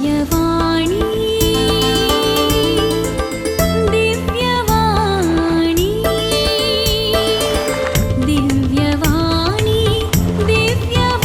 दिव्यवाणी दिव्यवाणी दिव्यवाणी दिव्यवाणी.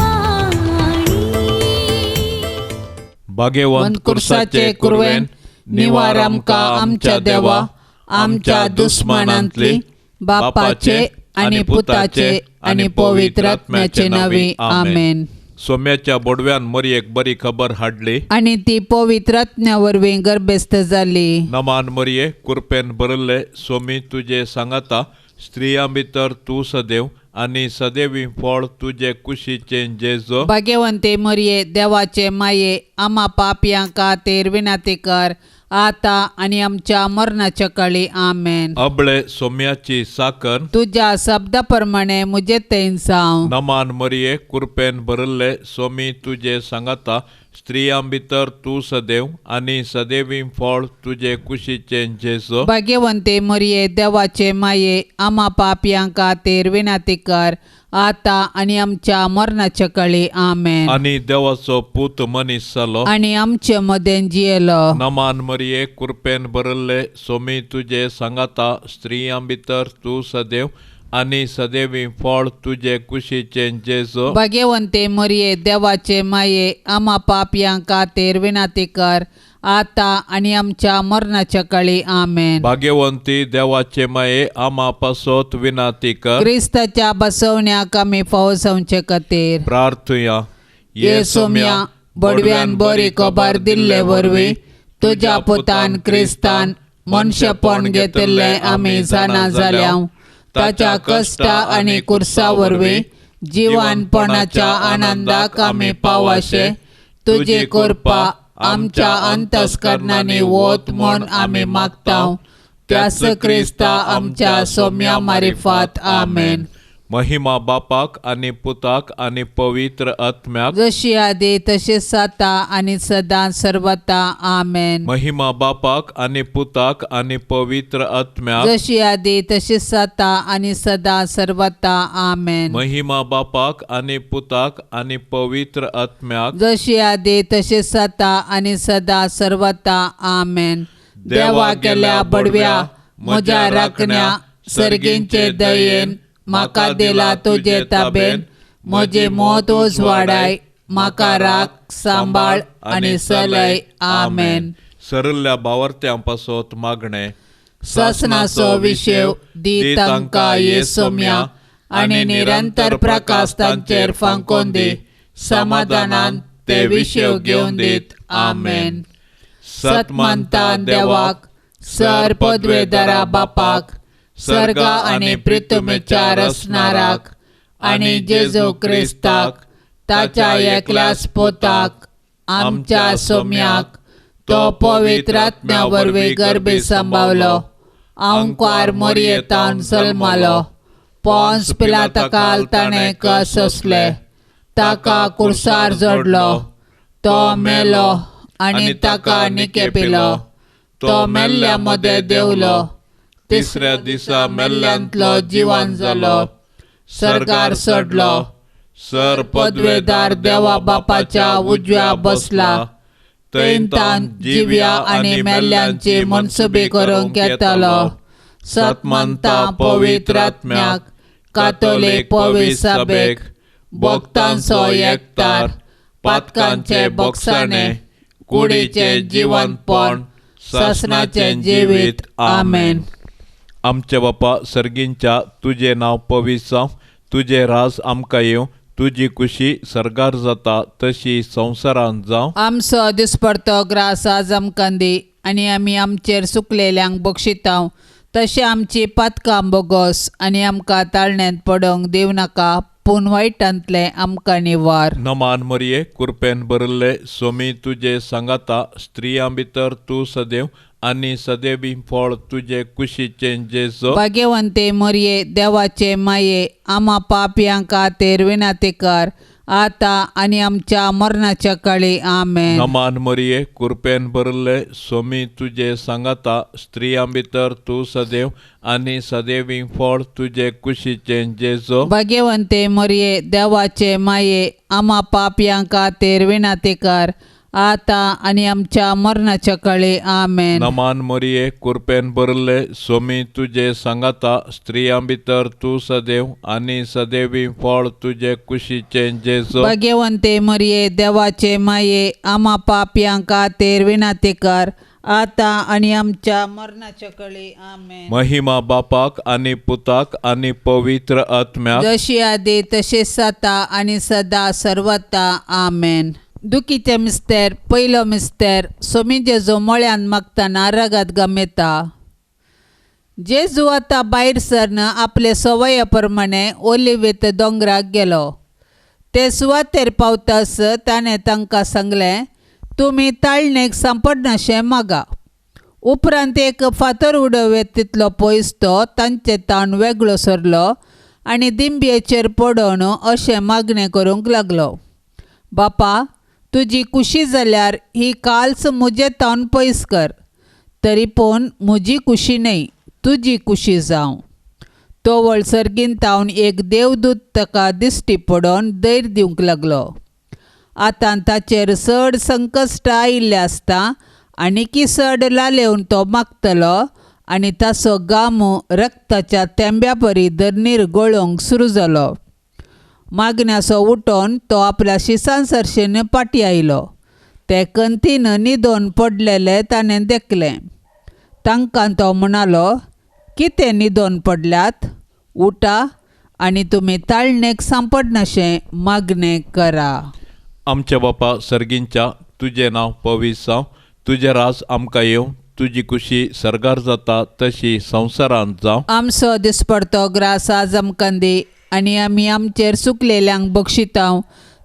भाग्यवंत कुर्साचे कुरवेन निवार आमकां आमच्या देवा, आमच्या दुस्मानांतली, बापाचे आनी पुताचे आनी पवित्र आत्म्याचे नांवी, आमेन. सोम्याच्या बोडव्यान मरयेक बरी खबर हाडली आनी ती पवित्र आत्म्या वरवीं गर्भस्थ जाली. नमान मरये, कुरपेन भरिल्ले, सोमी तुजे सांगाता, स्त्रियां भितर तूं सदैव आनी सदैवी फळ तुजे कुशीचें जेजो. भाग्यवंते मरये, देवाचे माये, आमा पापयां खातीर विनंती कर, आतां आनी आमच्या मरणाच्या काळी, आमेन. अबळे सोम्याची साकर तुज्या शब्दा प्रमाणे म्हजे थंय जावं. नमान मरये, कुरपेन भरिल्ले, सोमी तुजे सांगाता, स्त्रियां भितर तूं सदैव आनी सदैवी फळ तुजे कुशीचें जेजो. भाग्यवंते मरये, देवाचे माये, आमा पापयां खातीर विनंती कर, आतां आनी आमच्या मरणाच्या काळी, आमेन. आनी देवाचो पूत मनीस जालो आनी आमचे मदें जियेलो. नमान मरये, कुरपेन भरिल्ले, सोमी तुजे सांगाता, स्त्रियां भितर तूं सदैव आनी सदैवी फळ तुजे कुशीचें जेजो. भाग्यवंते मरये, देवाचे माये, आमा पापयां खातीर विनंती कर, आतां आनी आमच्या मरणाच्या काळी, आमेन. भाग्यवंती देवाचे माये, आमा पासत विनंती कर. क्रिस्ताच्या बसवण्याक आमी फावो जावचे खातीर प्रार्थुया. ये सोम्या, बडव्यान बरी खबर दिल्ले वरवीं तुज्या पुतान क्रिस्तान मनशेपण घेतिल्लें आमी जाणा जाल्या. ताच्या कश्टा आनी कुर्सा वरवीं जिवानपणाच्या आनंदाक आमी पावाशे तुजी कृपा आमच्या अंतस्करणांनी वत म्हूण आमी मागता. त्याच क्रिस्ता आमच्या सोम्या मारिफात, आमेन. महिमा बापाक आनी पुताक आनी पवित्र आत्म्याक, जशी आदी तशीच आतां आनी सदां सर्वता, आमेन. महिमा बापाक आनी पुताक आनी पवित्र आत्म्याक, जशी आदी तशीच आतां आनी सदां सर्वता, आमेन. महिमा बापाक आनी पुताक आनी पवित्र आत्म्याक, जशी आदी तशीच आतां आनी सदां सर्वता, आमेन. देवा केल्या बडव्या म्हज्या राखण्या सर्गींचे दयेन म्हाका दिला तुजे ताबेन, म्हजी मौत उजवाडाय, म्हाका राख सांबाळ आनी चलय, आमेन. सरल्या बावर्त्यां पासत मागणें. ससनाचो विशेव दी तांकां ये सोम्या आनी निरंतर प्रकाश तांचेर फांकोवन दी, समाधानान ते विशेव घेवन दीत, आमेन. सतमानता देवाक, सर पदवेदारा बापाक, सर्गा आनी प्रितुमेच्या रचणाराक आनी जेजू क्रिस्ताक, ताच्या एकल्याच पुताक, आमच्या सोम्याक, तो पवित्र आत्म्या वरवीं गर्भी सांबावलो, आंकवार मोरयेतान जल्मालो, पोन्स पिलाता ताणें कस सोंसले, ताका कुर्सार जोडलो, तो मेलो आनी ताका निकेपिलो, तो मेल्ल्या मदें देंवलो, तिसऱ्या दिसा मेल्ल्यांतलो जिवान जालो, सर्गार चडलो, सर पदवेदार देवा बापाच्या उजव्या बसला, थंय तान जिव्या आनी मेल्ल्यांची मनसुबी करूंक येतालो. सतमानता पवित्र आत्म्याक, कातोलीक पवित्र सभेक, भक्तांचो एकतार, पातकांचे बोगसाणे, कुडीचें जिवनपण, सासणाचें जिवीत, आमेन. आमच्या बापा सर्गींच्या, तुजें नांव पवित्र जावं, तुजें राज आमकां येवं, तुजी कुशी सर्गार जाता तशी संवसारांत जावं. आमचो दिसपडतो ग्रास आज आमकां दी आनी आमी आमचेर सुकलेल्यांक बक्षितांव तशें आमची पातकां बोगोस आनी आमकां ताळण्यांत पडोवंक दिवं नाका, पूण वायटांतलें आमकां निवार. नमान मरये, कुरपेन भरिल्ले, सोमी तुजे सांगाता, स्त्रियां भितर तूं सदैव आनी सदैवी फळ तुजे कुशीचें जेजो. भाग्यवंते मरये, देवाचे माये, आमा पापयां खातीर विनंती कर, आतां आनी आमच्या मरणाच्या काळी, आमेन. नमान मरये, कुरपेन भरिल्ले, सोमी तुजे सांगाता, स्त्रियां भितर तूं सदैव आनी सदैवी फळ तुजे कुशीचें जेजो. भाग्यवंते मरये, देवाचे माये, आमा पापयां खातीर विनंती कर, आतां आनी आमच्या मरणाच्या काळी. आमेन. नमान मरिये, कृपेन भरले, सोमी तुजे सांगाता, स्त्रियां भितर तूं सदैव आनी सदैवी फळ तुजे कुशीचें जेजू. भाग्यवंते मरिये, देवाचे माये, आमा पापयां खातीर विनंती कर, आतां आनी आमच्या मरणाच्या काळी. आमेन. महिमा बापाक आनी पुताक आनी पवित्र आत्म्याक, जशी आदी तशें आतां आनी सदा सर्वता. आमेन. दुखीचे मिस्तेर. पयलो मिस्तेर. सोमी जेजू मळ्यान मागतना रगत गमेता. जेजू आतां भायर सरन आपले सवये प्रमाणे ओलिवेत दोंगराक गेलो. ते सुवातेर पावतास ताणें तांकां सांगलें, तुमी ताळणेक सांपडनाशें मागा. उपरांत एक फातर उडोवयत तितलो पयस तो तांचे ताण वेगळो सरलो आनी दिंबयेचेर पडोवन अशें मागणें करूंक लागलो, बापा, तुजी कुशी जाल्यार ही काल्स म्हजे तावन पयस कर, तरी पूण म्हजी कुशी न्हय, तुजी कुशी जावं. तो वळसर्गीन तावन एक देवदूत ताका दिश्टी पडोवन धैर्य दिवंक लागलो. आतां ताचेर चड संकश्ट आयिल्लें आसता आनीकी चड लालेवन तो मागतलो आनी ताचो गामो रक्ताच्या तेंब्या परी धरणीर गळोवंक सुरू जालो. मागण्याचो उठोवन तो आपल्या शिसां सरशेन फाटीं आयलो. ते कंतीन न्हिदोन पडलेले ताणें देखलें. तांकां तो म्हणालो, कितें न्हिदोन पडल्यात? उठा आनी तुमी ताळणेक सांपडनाशें मागणें करा. आमच्या बापा सर्गींच्या, तुजें नांव पवित्र जावं, तुजें राज आमकां येवं, तुजी कुशी सर्गार जाता तशी संवसारांत जावं. आमचो दिसपडतो ग्रास आज आमकां दी आनी आमी आमचेर सुकलेल्यांक बक्षितांव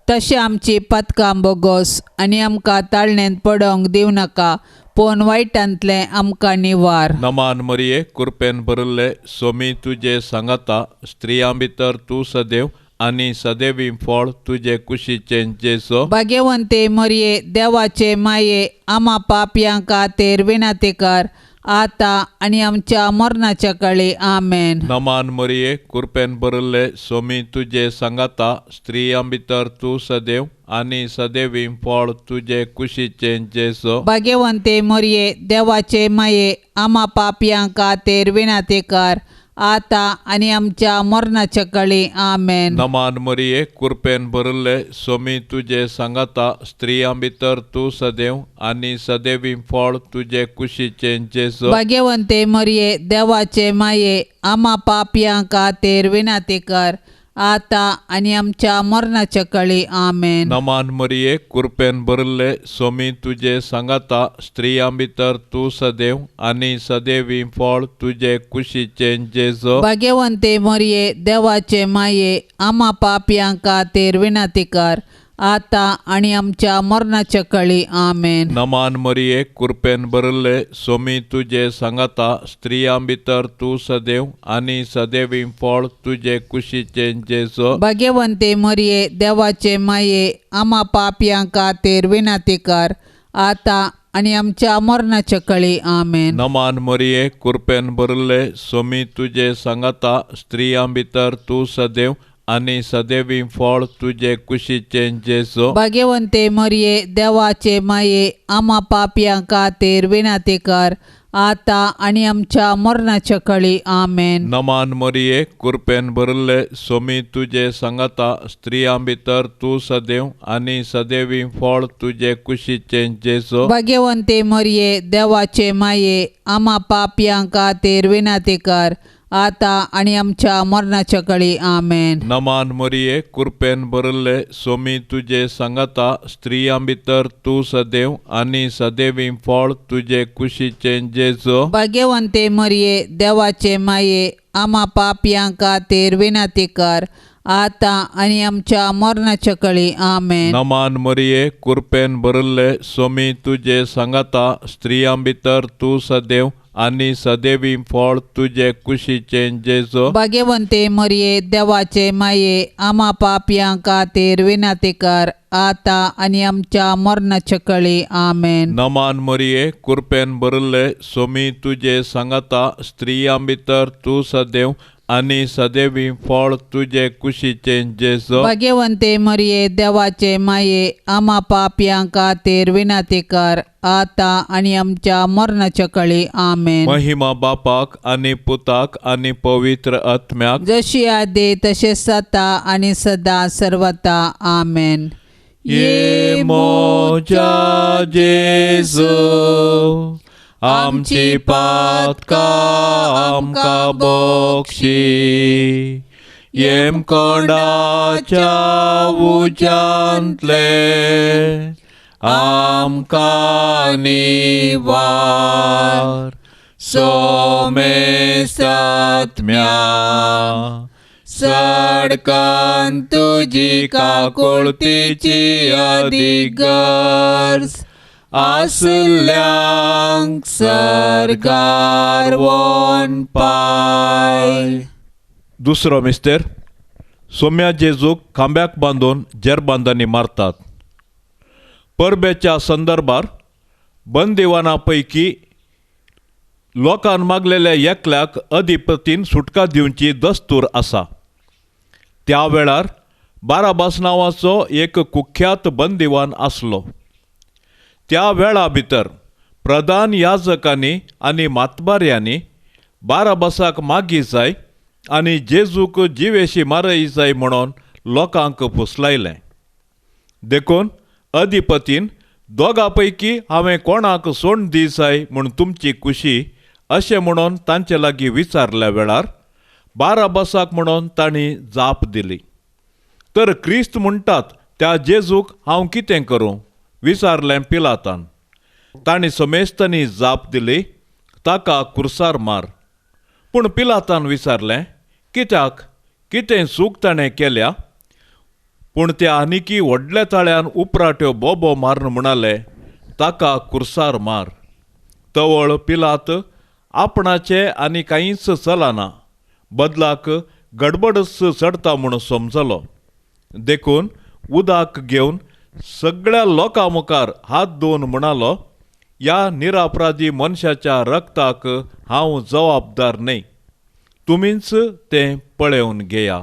तशें आमची पातकां बोगोस आनी आमकां ताळणेंत पडोवंक दिवं नाका, पूण वायटांतलें आमकां निवार. नमान मरिये, कृपेन भरिल्ले, सोमी तुजे सांगाता, स्त्रियां भितर तूं सदैव आनी सदैवी फळ तुजे कुशीचें जेजू. भाग्यवंते मरिये, देवाचे माये, आमा पापयां खातीर विनंती कर, आतां आनी आमच्या मरणाच्या काळी. आमेन. नमान मरिये, कृपेन भरिल्ले, सोमी तुजे सांगाता, स्त्रियां भितर तूं सदैव आनी सदैवी फळ तुजे कुशीचें जेजू. भाग्यवंते मरिये, देवाचे माये, आमा पापयां खातीर विनंती कर, आतां आनी आमच्या मरणाच्या काळी. आमेन. नमान मरिये, कृपेन भरिल्ले, सोमी तुजे सांगाता, स्त्रियां भितर तूं सदैव आनी सदैवी फळ तुजे कुशीचें जेजू. भाग्यवंते मरिये, देवाचे माये, आमा पापयां खातीर विनंती कर, आतां आनी आमच्या मरणाच्या काळी. आमेन. नमान मरिये, कृपेन भरिल्ले, सोमी तुजे सांगाता, स्त्रियां भितर तूं सदैव आनी सदैवी फळ तुजे कुशीचें जेजू. भाग्यवंते मरिये, देवाचे माये, आमा पापयां खातीर विनंती कर, आतां आनी आमच्या मरणाच्या काळी. आमेन. नमान मरिये, कृपेन भरिल्ले, सोमी तुजे सांगाता, स्त्रियां भितर तूं सदैव आनी सदैवी फळ तुजे कुशीचें जेजू. भाग्यवंते मरिये, देवाचे माये, आमा पापयां खातीर विनंती कर, आतां आनी आमच्या मरणाच्या काळी. आमेन. नमान मरिये, कृपेन भरिल्ले, सोमी तुजे सांगाता, स्त्रियां भितर तूं सदैव आनी सदैवी फळ तुजे कुशीचें जेजू. भाग्यवंते मरिये, देवाचे माये, आमा पापयां खातीर विनंती कर, आतां आनी आमच्या मरणाच्या काळी. आमेन. नमान मरिये, कृपेन भरिल्ले, सोमी तुजे सांगाता, स्त्रियां भितर तूं सदैव आनी सदैवी फळ तुजे कुशीचें जेजू. भाग्यवंते मरिये, देवाचे माये, आमा पापयां खातीर विनंती कर, आतां आनी आमच्या मरणाच्या काळी. आमेन. नमान मरिये, कृपेन भरिल्ले, सोमी तुजे सांगाता, स्त्रियां भितर तूं सदैव आनी सदैवी फळ तुजे कुशीचें जेजू. भाग्यवंते मरिये, देवाचे माये, आमा पापयां खातीर विनंती कर, आतां आनी आमच्या मरणाच्या काळी. आमेन. नमान मरिये, कृपेन भरिल्ले, सोमी तुजे सांगाता, स्त्रियां भितर तूं सदैव आनी सदैवी फळ तुजे कुशीचें जेजू. भाग्यवंते मरिये, देवाचे माये, आमा पापयां खातीर विनंती कर, आतां आनी आमच्या मरणाच्या काळी. आमेन. नमान मरिये, कृपेन भरिल्ले, सोमी तुजे सांगाता, स्त्रियां भितर तूं सदैव आनी सदैवी फळ तुजे कुशीचें जेजो. भाग्यवंते मरिये देवाचे माये, आमा पापयां खातीर विनंती कर, आतां आनी आमच्या मरणाच्या कळी. आमेन. महिमा बापाक आनी पुताक आनी पवित्र आत्म्याक, जशी आदी तशें जाता आनी सदा सर्वता. आमेन. ये मोजा जेजू, आमची पातकां आमकां बक्षी, येमकोंडाच्या उज्यांतले आमकां निवार. सोमेसात्म्या सडकन तुजी काकुळतीची अदीक गरज आसल्यांक सर्गार वोन पाय. दुसरो मिस्तेर. सोम्या जेजूक खांब्याक बांदून जेरबांदांनी मारतात. परबेच्या संदर्भार बंदिवाना पैकी लोकान मागलेल्या एकल्याक अधिपतीन सुटका दिवची दस्तूर आसा. त्या वेळार बाराबास नांवाचो एक कुख्यात बंदिवान आसलो. त्या वेळा भितर प्रधान याजकांनी आनी मातबाऱ्यांनी बाराबासाक मागी जाय आनी जेजूक जिवेशी मारय जाय म्हणून लोकांक फुसलायलें. देखून अधिपतीन दोगां पैकी हांवें कोणाक सोंड दी जाय म्हूण तुमची खुशी अशें म्हणून तांचे लागीं विचारल्या वेळार बाराबासाक म्हणून तांणी जाप दिली. तर क्रिस्त म्हणटात त्या जेजूक हांव कितें करूं विचारलें पिलातान. तांणी समेस्तांनी जाप दिली, ताका कुर्सार मार. पूण पिलातान विचारलें, कित्याक, कितें चूक ताणें केल्या? पूण त्या आनिकी व्हडल्या ताळ्यान उपराट्यो बोबो मारून म्हणाले, ताका कुर्सार मार. तवळ पिलात आपणाचें आनी कांयच चलना, बदलाक गडबडच चडटा म्हूण समजलो. देखून उदक घेवन सगळ्या लोकां मुखार हात धुवन म्हणालो, ह्या निरापराधी मनशाच्या रक्ताक हांव जबाबदार न्हय, तुमीच तें पळोवन घेया.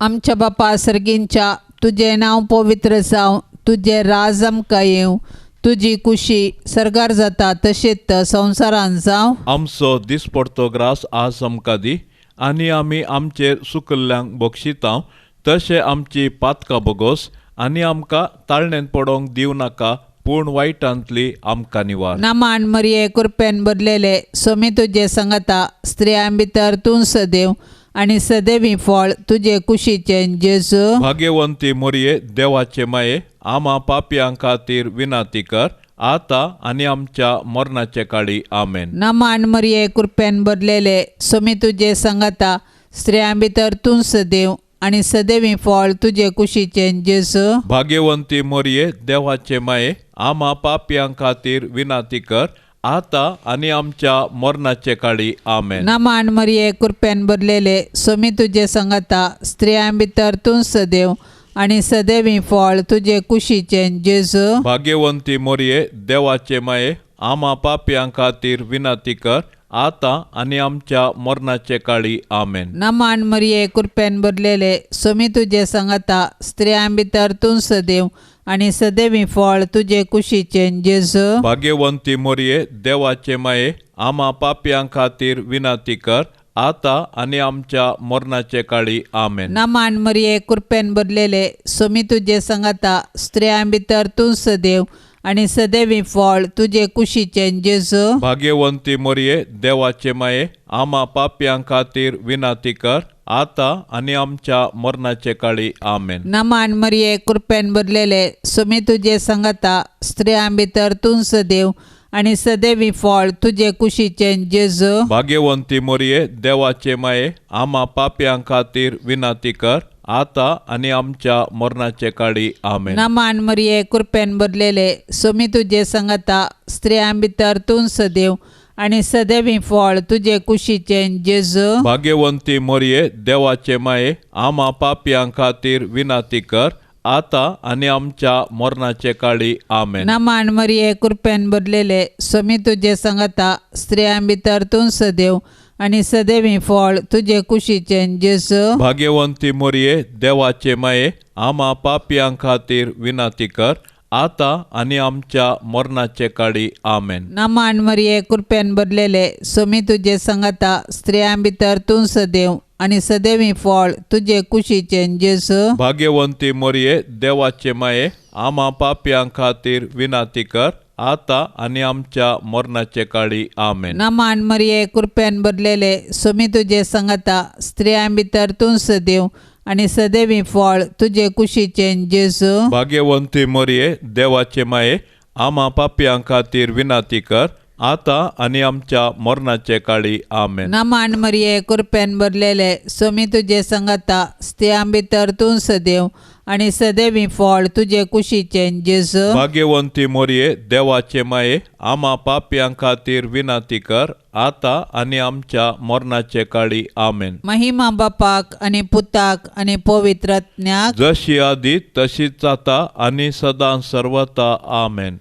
आमच्या बापा सर्गींच्या, तुजें नांव पवित्र जावं, तुजें राज आमकां येवं, तुजी कुशी सर्गार जाता तशेंच संवसारांत जावं. आमचो दिसपडतो ग्रास आज आमकां दी, आनी आमी आमचेर सुकल्ल्यांक बक्षिता तशें आमची पातकां बोगोस, आनी आमकां ताळणेंत पडोवंक दिवं नाका, पूण वायटांतली आमकां निवार. नामान मरिये कृपेन भरलेले, सोमी तुजे संगता, स्त्रियां भितर तूं सदैव आनी सदैवी फळ तुजे कुशीचें जेजू. भाग्यवंती मोरये देवाचे माये, आमा पापयां खातीर विनंती कर, आतां आनी आमच्या मरणाचे काळी. आमेन. नामान मरिये कृपेन भरलेले, सोमी तुजे संगता, स्त्रियां भितर तूं सदैव आनी सदैवी फळ तुजे कुशीचें जेजू. भाग्यवंती मोरये देवाचे माये, आमा पापयां खातीर विनंती कर, आतां आनी आमच्या मरणाचे काळी. आमेन. नामान मरिये कृपेन भरलेले, सोमी तुजे संगता, स्त्रियां भितर तूं सदैव आनी सदैवी फळ तुजे कुशीचें जेजू. भाग्यवंती मोरये देवाचे माये, आमा पापयां खातीर विनंती कर, आतां आनी आमच्या मरणाचे काळी. आमेन. नामान मरिये कृपेन भरलेले, सोमी तुजे संगता, स्त्रियां भितर तूं सदैव आनी सदैवी फळ तुजे कुशीचें जेजू. भाग्यवंती मोरये देवाचे माये, आमा पापयां खातीर विनंती कर, आतां आनी आमच्या मरणाचे काळी. आमेन. नामान मरिये कृपेन भरलेले, सोमी तुजे संगता, स्त्रियां भितर तूं सदैव आनी सदैवी फळ तुजे कुशीचें जेजू. भाग्यवंती मोरये देवाचे माये, आमा पापयां खातीर विनंती कर, आतां आनी आमच्या मरणाचे काळी. आमेन. नामान मरिये कृपेन भरलेले, सोमी तुजे संगता, स्त्रियां भितर तूं सदैव आनी सदैवी फळ तुजे कुशीचें जेजू. भाग्यवंती मोरये देवाचे माये, आमा पापयां खातीर विनंती कर, आतां आनी आमच्या मरणाचे काळी. आमेन. नामान मरिये कृपेन भरलेले, सोमी तुजे संगता, स्त्रियां भितर तूं सदैव आनी सदैवी फळ तुजे कुशीचें जेजू. भाग्यवंती मोरये देवाचे माये, आमा पापयां खातीर विनंती कर, आतां आनी आमच्या मरणाचे काळी. आमेन. नामान मरिये कृपेन भरलेले, सोमी तुजे संगता, स्त्रियां भितर तूं सदैव आनी सदैवी फळ तुजे कुशीचें जेजू. भाग्यवंती मोरये देवाचे माये आमा पापयां खातीर विनंती कर आतां आनी आमच्या मरणाचे काळी. आमेन. नमान मरिये कृपेन भरलेले सोमी तुजे संगता स्त्रियां भितर तूं सदैव आनी सदैवी फळ तुजे कुशीचें जेजू. भाग्यवंती मोरये देवाचे माये आमा पापयां खातीर विनंती कर आतां आनी आमच्या मरणाचे काळी. आमेन. नमान मरिये कृपेन भरलेले सोमी तुजे संगता स्त्रियां भितर तूं सदैव आनी सदैवी फळ तुजे कुशीचें जेजू. भाग्यवंती मोरये देवाचे माये आमा पापयां खातीर विनंती कर आतां आनी आमच्या मरणाचे काळी. आमेन. नमान मरिये कृपेन भरलेले सोमी तुजे संगता स्त्रियां भितर तूं सदैव आनी सदैवी फळ तुजे कुशीचें जेजू. भाग्यवंती मोरये देवाचे माये आमा पापयां खातीर विनंती कर आतां आनी आमच्या मरणाचे काळी. आमेन. महिमा बापाक आनी पुताक आनी पवित्र आत्म्याक, जशी आदी तशीच आतां आनी सदां सर्वता. आमेन.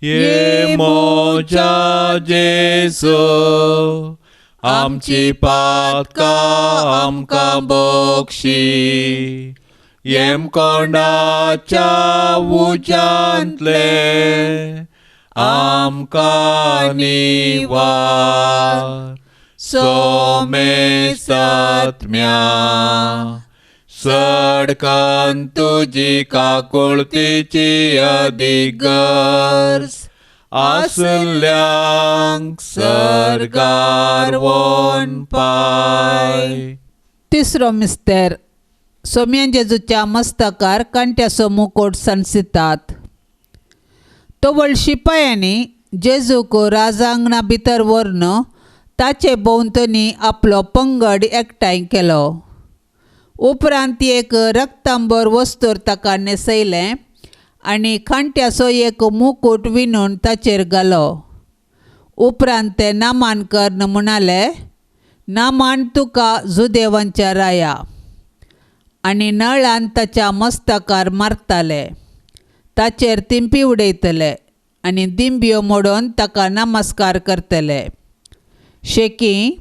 ये मोजा जेजू आमची पातकां आमकां बक्षी येमकोंडाच्या उज्यांतले आमकां निवार सोमेसात्म्या सडकान तुजी काकुळतीची अदीक गरज आसल्यांक सर्गार वोन पाय. तिसरो मिस्तेर सोम्यान जेजूच्या मस्तकार कांट्याचो मुकोट सणसितात. तवळ शिपायांनी जेजूक राजांगणा भितर व्हरून ताचे भोंवतणी आपलो पंगड एकठांय केलो. उपरांत एक रक्तांबर वस्तूर ताका न्हेसयलें आनी कांट्याचो एक मुकूट विणून ताचेर घालो. उपरांत ते नामान करून म्हणाले, नामान तुका जुदेवांच्या राया. आनी नळान ताच्या मस्तकार मारताले, ताचेर तिंपी उडयतले आनी दिंब्यो मोडून ताका नमस्कार करतले. शेकी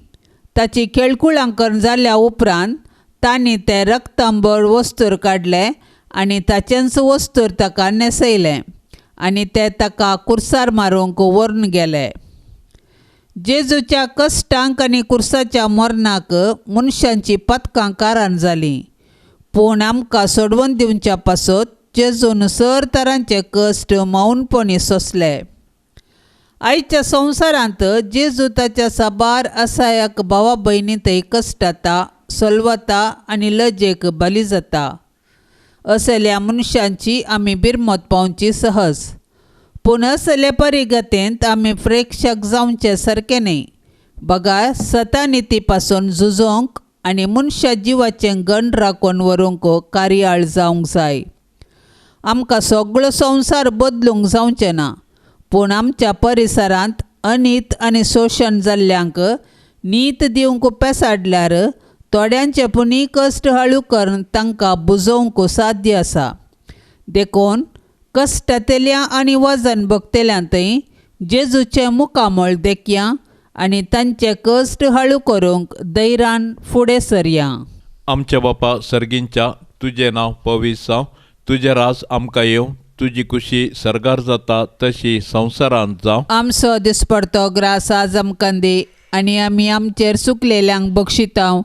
ताची खेळकुळां करून जाल्या उपरांत तांणी तें रक्तांबर वस्तूर काडलें आनी ताचेंच वस्तूर ताका न्हेसयलें आनी ते ताका कुर्सार मारूंक व्हरून गेले. जेजूच्या कश्टांक आनी कुर्साच्या मरणाक मनशांची पदकां कारण जालीं, पूण आमकां सोडवून दिवच्या पासत जेजून सर तरांचे कश्ट मौनपणी सोंसले. आयच्या संवसारांत जेजू ताच्या साबार असायक भावा भयणी थंय कश्टाता, सलवता आनी लजेक बली जाता. असल्या मनशांची आमी बिरमत पावची सहज, पूण असले परिगतेंत आमी प्रेक्षक जावचे सारकें न्हय. बगार सतानिती पासून झुजोवंक आनी मनशा जिवाचें गण राखून व्हरूंक कार्याळ जावंक जाय. आमकां सगळो संवसार बदलूंक जावचें ना, पूण आमच्या परिसरांत अनीत आनी शोशण जाल्ल्यांक नीत दिवंक पेसाडल्यार थोड्यांचे पुणी कश्ट हळू करून तांकां बुजोवंक साध्य आसा. देखून कश्टांतल्या आनी वजन भोगतल्यां थंय जेजूचें मुखामळ देखया आनी तांचे कश्ट हळू करूंक धैर्यान फुडें सरया. आमच्या बापा सर्गींच्या तुजें नांव पवित्र जावं, तुजें राज आमकां येवं, तुजी खुशी सर्गार जाता तशी संवसारांत जावं. आमचो दिसपडतो ग्रास आज आमकां दी आनी आमी आमचेर सुकलेल्यांक बक्षितांव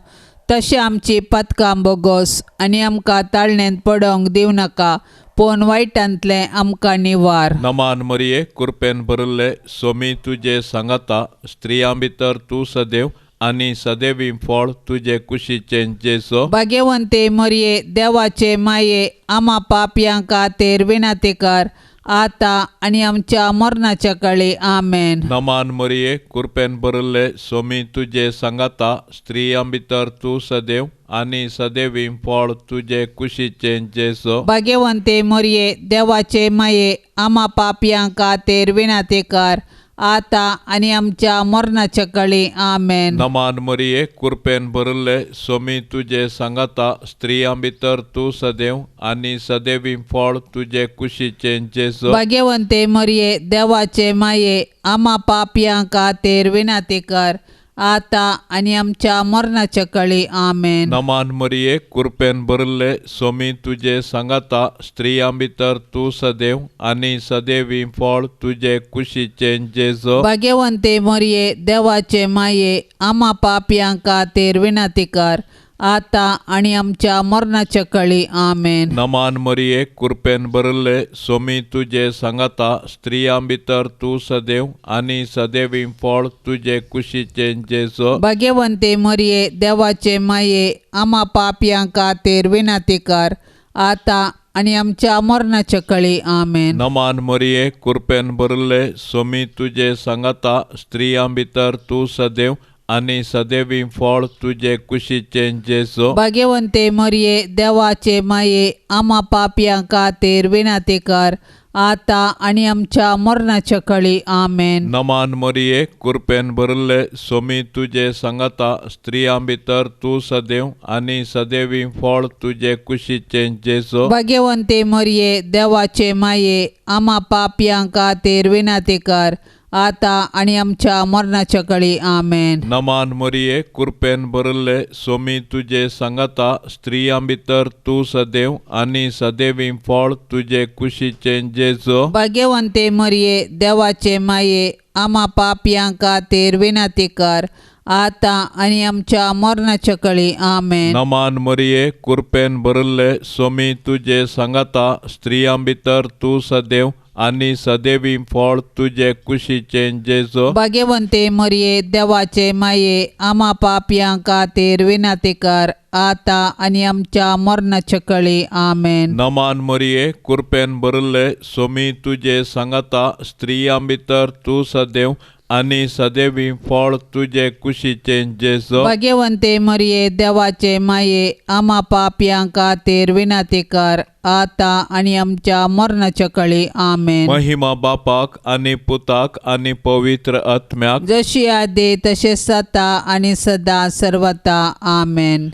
तशें आमची पातकां बोगोस आनी आमकां ताळणेंत पडोवंक दिवं नाका, पूण वायटांतलें आमकां निवार. नमान मरिये कृपेन भरिल्ले सोमी तुजे सांगाता, स्त्रियां भितर तूं सदैव आनी सदैवी फळ तुजे कुशीचें जेजू. भाग्यवंते मरिये देवाचे माये आमा पापयां खातीर विनंती कर आतां आनी आमच्या मरणाच्या काळी. आमेन. नमान मरिये कृपेन भरिल्ले सोमी तुजे सांगाता, स्त्रियां भितर तूं सदैव आनी सदैवी फळ तुजे कुशीचें जेजू. भाग्यवंते मरिये देवाचे माये आमा पापयां खातीर विनंती कर आतां आनी आमच्या मरणाच्या काळी. आमेन. नमान मरिये कृपेन भरिल्ले सोमी तुजे सांगाता, स्त्रियां भितर तूं सदैव आनी सदैवी फळ तुजे कुशीचें जेजू. भाग्यवंते मरिये देवाचे माये आमा पापयां खातीर विनंती कर आतां आनी आमच्या मरणाच्या कळी. आमेन. नमान मरिये, कृपेन भरिल्ले, सोमी तुजे सांगाता, स्त्रियां भितर तूं सदैव आनी सदैवी फळ तुजे कुशीचें जेजू. भाग्यवंते मरिये, देवाचे माये, आमा पापयां खातीर विनंती कर, आतां आनी आमच्या मरणाच्या कळी. आमेन. नमान मरिये, कृपेन भरिल्ले, सोमी तुजे सांगाता, स्त्रियां भितर तूं सदैव आनी सदैवी फळ तुजे कुशीचें जेजू. भाग्यवंते मरिये, देवाचे माये, आमा पापयां खातीर विनंती कर, आतां आनी आमच्या मरणाच्या कळी. आमेन. नमान मरिये, कृपेन भरिल्ले, सोमी तुजे सांगाता, स्त्रियां भितर तूं सदैव आनी सदैवी फळ तुजे कुशीचें जेजू. भाग्यवंते मरिये, देवाचे माये, आमा पापयां खातीर विनंती कर, आतां आनी आमच्या मरणाच्या कळी. आमेन. नमान मरिये, कृपेन भरिल्ले, सोमी तुजे सांगाता, स्त्रियां भितर तूं सदैव आनी सदैवी फळ तुजे कुशीचें जेजू. भाग्यवंते मरिये, देवाचे माये, आमा पापयां खातीर विनंती कर, आतां आनी आमच्या मरणाच्या कळी. आमेन. नमान मरिये, कृपेन भरिल्ले, सोमी तुजे सांगाता, स्त्रियां भितर तूं सदैव आनी सदैवी फळ तुजे कुशीचें जेजू. भाग्यवंते मरिये, देवाचे माये, आमा पापयां खातीर विनंती कर, आतां आनी आमच्या मरणाच्या कळी. आमेन. नमान मरिये, कृपेन भरिल्ले, सोमी तुजे सांगाता, स्त्रियां भितर तूं सदैव आनी सदैवी फळ तुजे कुशीचें जेजू. भाग्यवंते मरिये, देवाचे माये, आमा पापयां खातीर विनंती कर, आतां आनी आमच्या मरणाच्या कळी. आमेन. नमान मरिये, कृपेन भरिल्ले, सोमी तुजे सांगाता, स्त्रियां भितर तूं सदैव आनी सदैवी फळ तुजे कुशीचें जेजू. भाग्यवंते मरिये, देवाचे माये, आमा पापयां खातीर विनंती कर, आतां आनी आमच्या मरणाच्या कळी. आमेन. महिमा बापाक आनी पुताक आनी पवित्र आत्म्याक, जशी आदी तशें सता आनी सदा सर्वता. आमेन.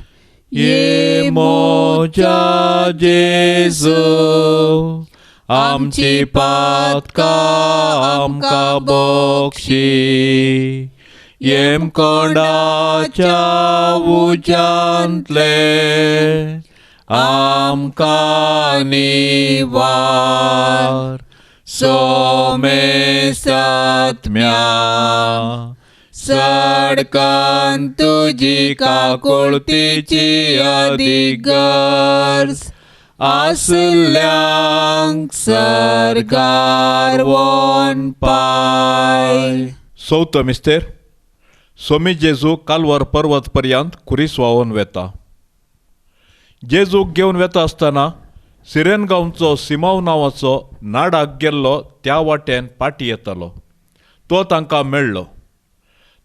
ये मोजा जेजू, आमची पातकां आमकां बक्षी, येमकोंडाच्या उज्यांतले आमकां निवार, सोमेसात्म्या सडकान तुजी काकुळतीची अदीक गरज आसल्यांक सरकार वोन पाय. चवथो मिस्तेर. सोमी जेजू कालवार पर्वत पर्यंत खुरीस व्हांवून वेता. जेजूक घेवन वेता आसतना सिरेन गांवचो सिमांव नांवाचो नाडाक गेल्लो त्या वाटेन पाटी येतालो. तो तांकां मेळ्ळो.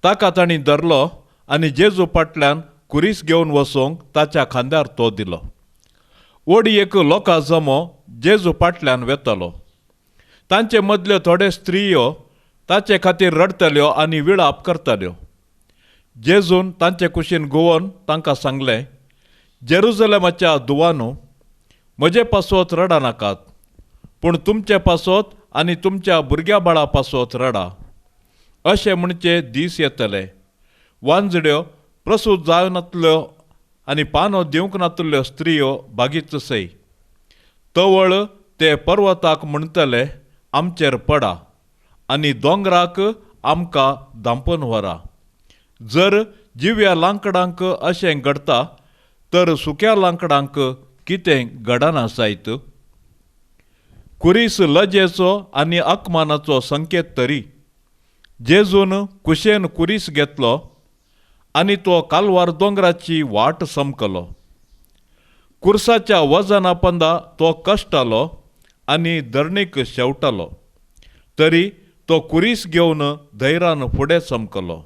ताका तांणी धरलो आनी जेजू फाटल्यान खुरीस घेवन वचूंक ताच्या खांद्यार तो दिलो. व्हड एक लोकां जमो जेजू फाटल्यान वेतालो. तांचे मदल्यो थोड्यो स्त्रियो ताचे खातीर रडटल्यो आनी विळाप करताल्यो. जेजून तांचे कुशीन घुंवोन तांकां सांगलें, जेरुजलेमाच्या दुवानू, म्हजे पासत रडा नाकात, पूण तुमचे पासत आनी तुमच्या भुरग्या बाळा पासत रडा. अशें म्हणचे दीस येतले, वांजड्यो प्रसूत जायनातल्यो आनी पानो दिवंक नातल्यो स्त्रियो बागीच सय तवळ ते पर्वताक म्हणटले, आमचेर पडा, आनी दोंगराक आमकां धांपून व्हरा. जर जिव्या लांकडांक अशें घडटा तर सुक्या लांकडांक कितें घडना जायत? खुरीस लजेचो आनी अकमानाचो संकेत तरी. जेजून कुशेन खुरीस घेतलो आनी तो कालवार दोंगराची वाट समकलो. कुर्साच्या वजना पंदा तो कश्टालो आनी धरणीक शेवटालो, तरी तो खुरीस घेवन धैरान फुडें चमकलो.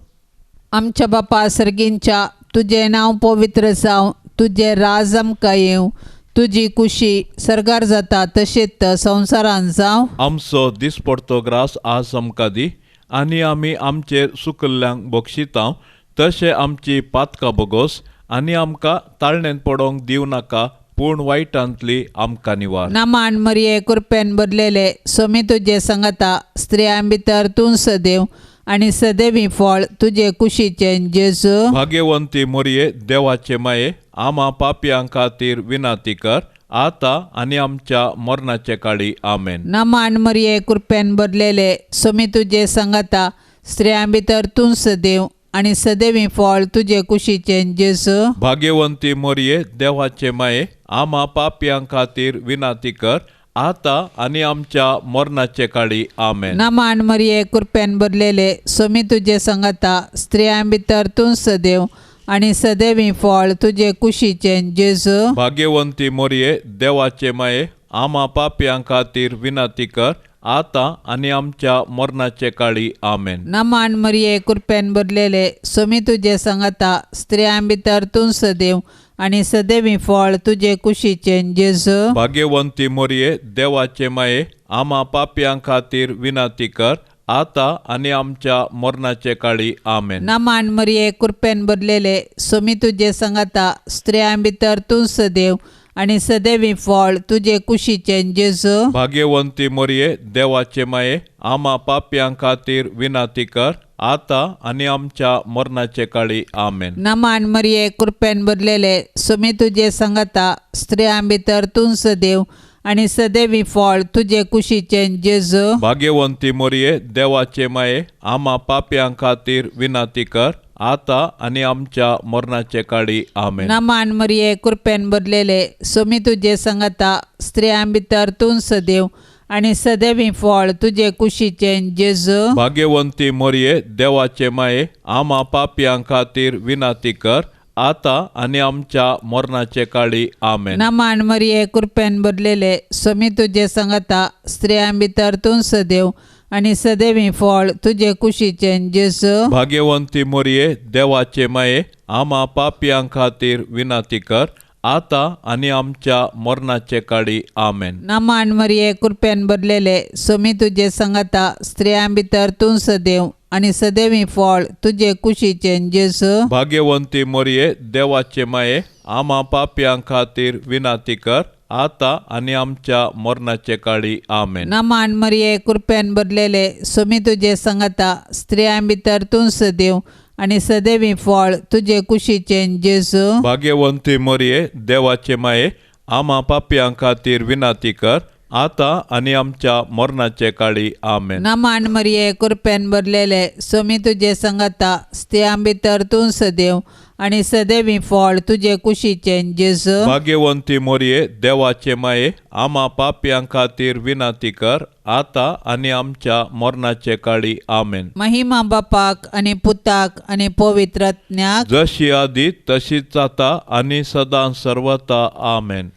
आमच्या बापा सर्गींच्या, तुजें नांव पवित्र जावं, तुजें राज आमकां येवं, तुजी कुशी सर्गार जाता तशेंच संवसारान जावं. आमचो दिसपडतो ग्रास आज आमकां दी, आनी आमी आमचेर सुकल्ल्यांक बक्षिता तशें आमची पातकां बोगोस, आनी आमकां ताळणेंत पडोवंक दिवं नाका, पूण वायटांतली आमकां निवार. नामान मरिये, कृपेन भरलेले, सोमी तुजे सांगाता, स्त्रियां भितर तूं सदेव आनी सदैवी फळ तुजे कुशीचें जेजू. भाग्यवंती मोरये देवाचे माये, आमा पापयां खातीर विनाती कर आता आनी आमच्या मरणाचे काळी. आमेन. नमान मरिये, कृपेन भरलेले, स्वामी तुजे संगता, स्त्रियां भितर तूं सदैव आनी सदैवी फळ तुजे कुशीचें जेजू. भाग्यवंती मोरये देवाचे माये, आमा पापयां खातीर विनाती कर आता आनी आमच्या मरणाचे काळी. आमेन. नमान मरिये, कृपेन भरलेले, स्वामी तुजे संगता, स्त्रियां भितर तूं सदैव आनी सदैवी फळ तुजे कुशीचें जेजू. भाग्यवंती मोरये देवाचे माये, आमा पापयां खातीर विनाती कर आता आनी आमच्या मरणाचे काळी. आमेन. नमान मरिये, कृपेन भरलेले, स्वामी तुजे संगता, स्त्रियां भितर तूं सदैव आनी सदैवी फळ तुजे कुशीचें जेजू. भाग्यवंती मोरये देवाचे माये, आमा पापयां खातीर विनाती कर आता आनी आमच्या मरणाचे काळी. आमेन. नमान मरिये, कृपेन भरलेले, स्वामी तुजे संगता, स्त्रियां भितर तूं सदैव आनी सदैवी फळ तुजे कुशीचें जेजू. भाग्यवंती मोरये देवाचे माये, आमा पापयां खातीर विनाती कर आता आनी आमच्या मरणाचे काळी. आमेन. नमान मरिये, कृपेन भरलेले, स्वामी तुजे संगता, स्त्रियां भितर तूं सदैव आनी सदैवी फळ तुजे कुशीचें जेजू. भाग्यवंती मोरये देवाचे माये, आमा पापयां खातीर विनाती कर आता आनी आमच्या मरणाचे काळी. आमेन. नमान मरिये, कृपेन भरलेले, स्वामी तुजे संगता, स्त्रियां भितर तूं सदैव आनी सदैवी फळ तुजे कुशीचें जेजू. भाग्यवंती मोरये देवाचे माये, आमा पापयां खातीर विनाती कर आता आनी आमच्या मरणाचे काळी. आमेन. नमान मरिये, कृपेन भरलेले, स्वामी तुजे संगता, स्त्रियां भितर तूं सदैव आनी सदैवी फळ तुजे कुशीचें जेजू. भाग्यवंती मोरये देवाचे माये, आमा पापयां खातीर विनाती कर आता आनी आमच्या मरणाचे काळी. आमेन. नमान मरिये, कृपेन भरलेले, स्वामी तुजे संगता, स्त्रियां भितर तूं सदैव आनी सदैवी फळ तुजे कुशीचें जेजू. भाग्यवंती मोरये देवाचे माये, आमा पापयां खातीर विनाती कर आता आनी आमच्या मरणाचे काळी. आमेन. नमान मरिये, कृपेन भरलेले, स्वामी तुजे संगता, स्त्रियां भितर तूं सदैव आनी सदैवी फळ तुजे कुशीचें जेजू. भाग्यवंती मोरये देवाचे माये, आमा पापयां खातीर विनाती कर आता आनी आमच्या मरणाचे काळी. आमेन. नमान मरिये, कृपेन भरलेले, स्वामी तुजे संगता, स्त्रियां भितर तूं सदैव आनी सदैवी फळ तुजे कुशीचें जेजू. भाग्यवंती मोरये देवाचे माये, आमा पापयां खातीर विनाती कर आता आनी आमच्या मरणाचे काळी. आमेन. महिमा बापाक आनी पुताक आनी पवित्र आत्म्याक, जशी आदी तशीच आता आनी सदां सर्वता. आमेन.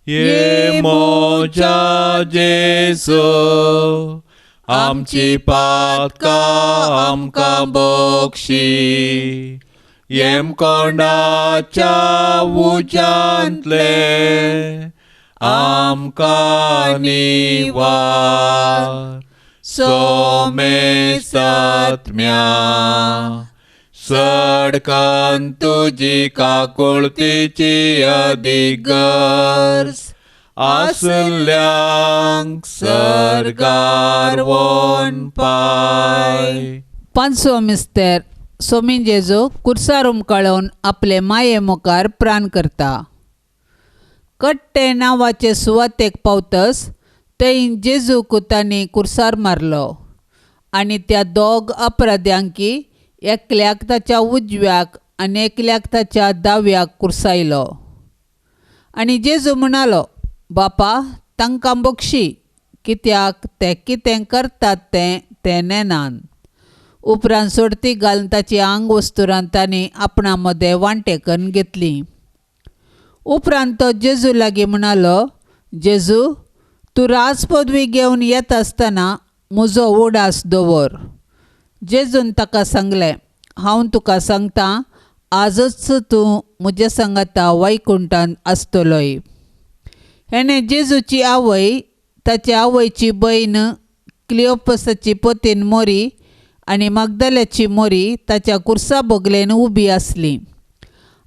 ये मोजा जेजू, आमची पातकां आमकां बक्षी, येमकोंडाच्या उज्यांतले आमकां निवार, सोमेसात्म्या सडकान तुजी काकुळतीची अदीक गरज आसल्यांक सर्गार वोन पाय. पांचवो मिस्तेर. स्वामी जेजू कुर्सार उमकाळोवन आपले माये मुखार प्राण करता. कट्टे नांवाचे सुवातेक पावतस थंय जेजूक तांणी कुर्सार मारलो आनी त्या दोग अपराध्यांकी एकल्याक ताच्या उजव्याक आनी एकल्याक ताच्या दाव्याक कुर्सायलो. आनी जेजू म्हणालो, बापा तांकां बक्षी, कित्याक ते कितें करतात तें ते नेनान. उपरांत सोडती घालून ताची आंग वस्तुरान तांणी आपणा मदें वांटे करून घेतली. उपरांत तो जेजू लागीं म्हणालो, जेजू तूं राजपदवी घेवन येता आसतना म्हजो उडास दवर. जेजून ताका सांगलें, हांव तुका सांगता, आजच तूं म्हज्या सांगाता वैकुंठांत आसतलोय. हेणें जेजूची आवय, ताचे आवयची भयण क्लियोपसाची पतीन मोरी आनी मागदाल्याची मोरी ताच्या कुर्सा बगलेन उबी आसली.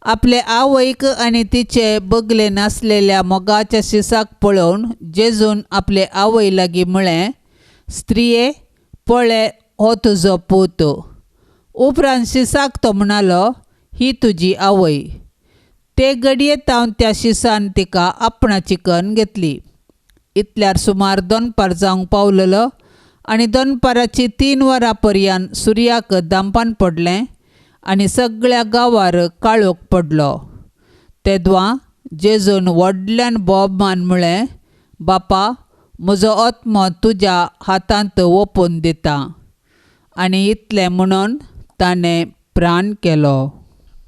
आपले आवयक आनी तिचे बगलेन आसलेल्या मोगाच्या शिसाक पळोवन जेजून आपले आवय लागीं म्हळें, स्त्रिये पळय हो तुजो पूत. उपरांत शिसाक तो म्हणालो, ही तुजी आवय. ते घडये तावन त्या शिसान तिका आपणाची कन्न घेतली. इतल्यार सुमार दनपार जावंक पावलेलो आनी दनपाराची 3 वरां पर्यान सुर्याक दांपान पडलें आनी सगळ्या गांवार काळोख पडलो. तेदवां जेजून व्हडल्यान बोब मान म्हळें, बापा, म्हजो आत्मो तुज्या हातांत ओंपून दिता. आनी इतलें म्हणून ताणें प्राण केलो.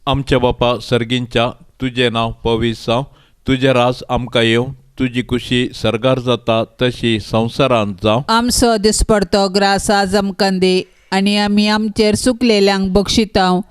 आमच्या बापा सर्गींच्या, तुजें नांव पवित्र जावं, तुजें राज आमकां येवं, तुजी खुशी सर्गार जाता तशी संवसारांत जावं. आमचो दिसपडतो ग्रास आज आमकां दी आनी आमी आमचेर सुकलेल्यांक बक्षितांव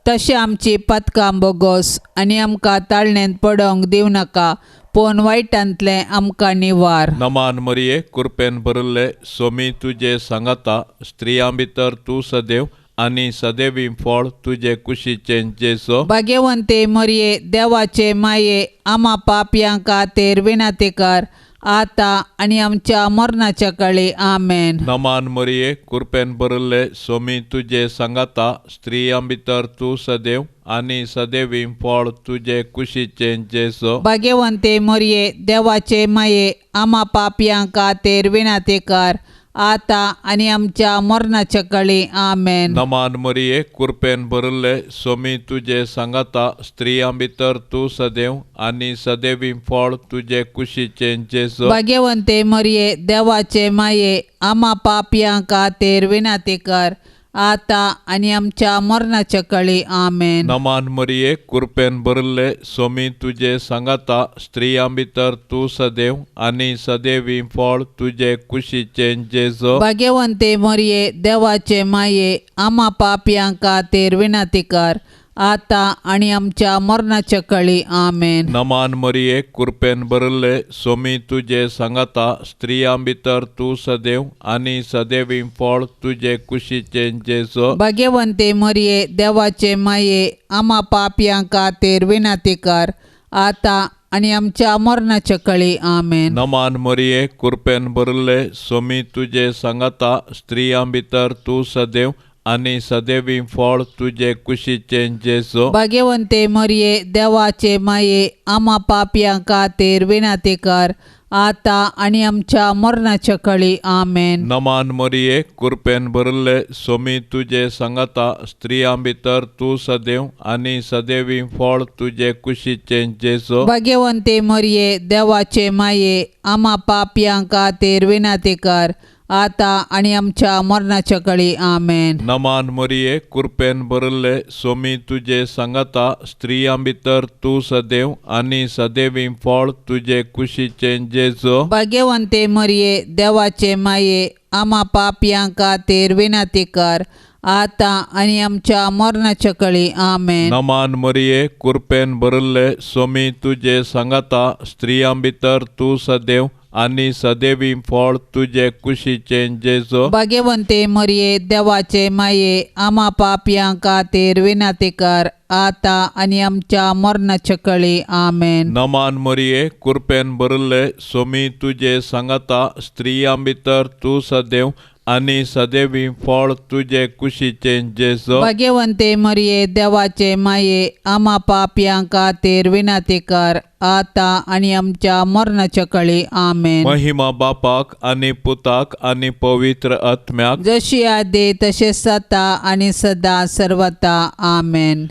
तशें आमची पातकां बोगोस आनी आमकां ताळणेंत पडोवंक दिवं नाका, पूण वायटांतलें आमकां निवार. नमान मरिये, कृपेन भरिल्ले, सोमी तुजे सांगाता, स्त्रियां भितर तूं सदैव आनी सदैवी फळ तुजे कुशीचें जेजू. भाग्यवंते मरिये, देवाचे माये, आमा पापयां खातीर विनंती कर, आतां आनी आमच्या मरणाच्या काळी. आमेन. नमान मरिये, कृपेन भरिल्ले, सोमी तुजे सांगाता, स्त्रियां भितर तूं सदैव आनी सदैवी फळ तुजे कुशीचें जेजू. भाग्यवंते मरिये, देवाचे माये, आमा पापयां खातीर विनंती कर, आतां आनी आमच्या मरणाच्या काळी. आमेन. नमान मरिये, कृपेन भरिल्ले, सोमी तुजे सांगाता, स्त्रियां भितर तूं सदैव आनी सदैवी फळ तुजे कुशीचें जेजू. भाग्यवंते मरिये, देवाचे माये, आमा पापयां खातीर विनंती कर, आतां आनी आमच्या मरणाच्या काळी. आमेन. नमान मरिये, कृपेन भरिल्ले, सोमी तुजे सांगाता, स्त्रियां भितर तूं सदैव आनी सदैवी फळ तुजे कुशीचें जेजू. भाग्यवंते मरिये, देवाचे माये, आमा पापयां खातीर विनंती कर, आतां आनी आमच्या मरणाच्या काळी. आमेन. नमान मरिये, कृपेन भरिल्ले, सोमी तुजे सांगाता, स्त्रियां भितर तूं सदैव आनी सदैवी फळ तुजे कुशीचें जेजू. भाग्यवंते मरिये, देवाचे माये, आमा पापयां खातीर विनंती कर, आतां आनी आमच्या मरणाच्या काळी. आमेन. नमान मरिये, कृपेन भरिल्ले, सोमी तुजे सांगाता, स्त्रियां भितर तूं सदैव आनी सदैवी फळ तुजे कुशीचें जेजू. भाग्यवंते मरिये, देवाचे माये, आमा पापयां खातीर विनंती कर, आतां आनी आमच्या मरणाच्या काळी. आमेन. नमान मरिये, कृपेन भरिल्ले, सोमी तुजे सांगाता, स्त्रियां भितर तूं सदैव आनी सदैवी फळ तुजे कुशीचें जेजू. भाग्यवंते मरिये, देवाचे माये, आमा पापयां खातीर विनंती कर, आतां आनी आमच्या मरणाच्या काळी. आमेन. नमान मरिये, कृपेन भरिल्ले, सोमी तुजे सांगाता, स्त्रियां भितर तूं सदैव आनी सदैवी फळ तुजे कुशीचें जेजू. भाग्यवंते मरिये, देवाचे माये, आमा पापयां खातीर विनंती कर, आतां आनी आमच्या मरणाच्या काळी. आमेन. नमान मरिये, कृपेन भरिल्ले, सोमी तुजे सांगाता, स्त्रियां भितर तूं सदैव आनी सदैवी फळ तुजे कुशीचें जेजू. भाग्यवंते मरिये, देवाचे माये, आमा पापयां खातीर विनंती कर, आतां आनी आमच्या मरणाच्या काळी. आमेन. नमान मरिये, कृपेन भरिल्ले, सोमी तुजे सांगाता, स्त्रियां भितर तूं सदैव आनी सदैवी फळ तुजे कुशीचें जेजू. भाग्यवंते मरिये, देवाचे माये, आमा पापयां खातीर विनंती कर, आतां आनी आमच्या मरणाच्या काळी. आमेन. महिमा बापाक आनी पुताक आनी पवित्र आत्म्याक, जशी आदी तशें सता आनी सदा सर्वता. आमेन.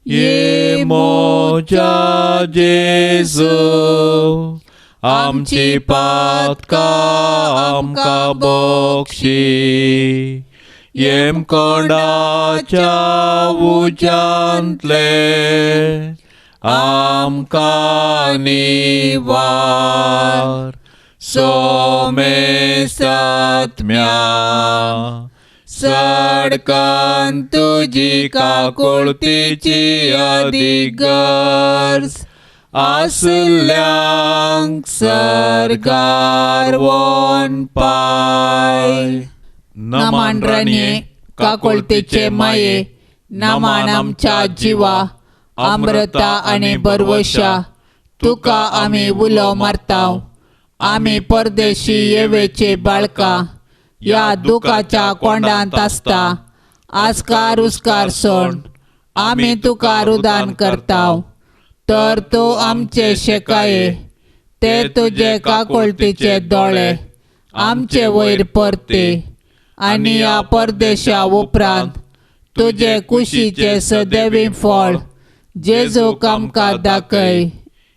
ये मोजा जेजू, आमची पातकां आमकां बक्षी, येमकोंडाच्या उज्यांतले आमकां निवार, सोमेसात्म्या सडकान तुजी काकुळतीची अदीक गरज आसल्यांक सरकार वन पाय. नमान राणये, काकुळतीचे माये, नमान आमच्या जिवा, अमृता आनी बरवशा, तुका आमी उलो मारताव. आमी परदेशी येवेचे बाळका, ह्या दुखाच्या कोंडांत आसता आस्कार उस्कार सोण आमी तुका रुदान करताव तर तूं आमचे शेकाये ते तुजे काकुळतीचे दोळे आमचे वयर परते आनी ह्या परदेशा उपरांत तुजे कुशीचे सदैवी फळ जेजूक आमकां दाखय.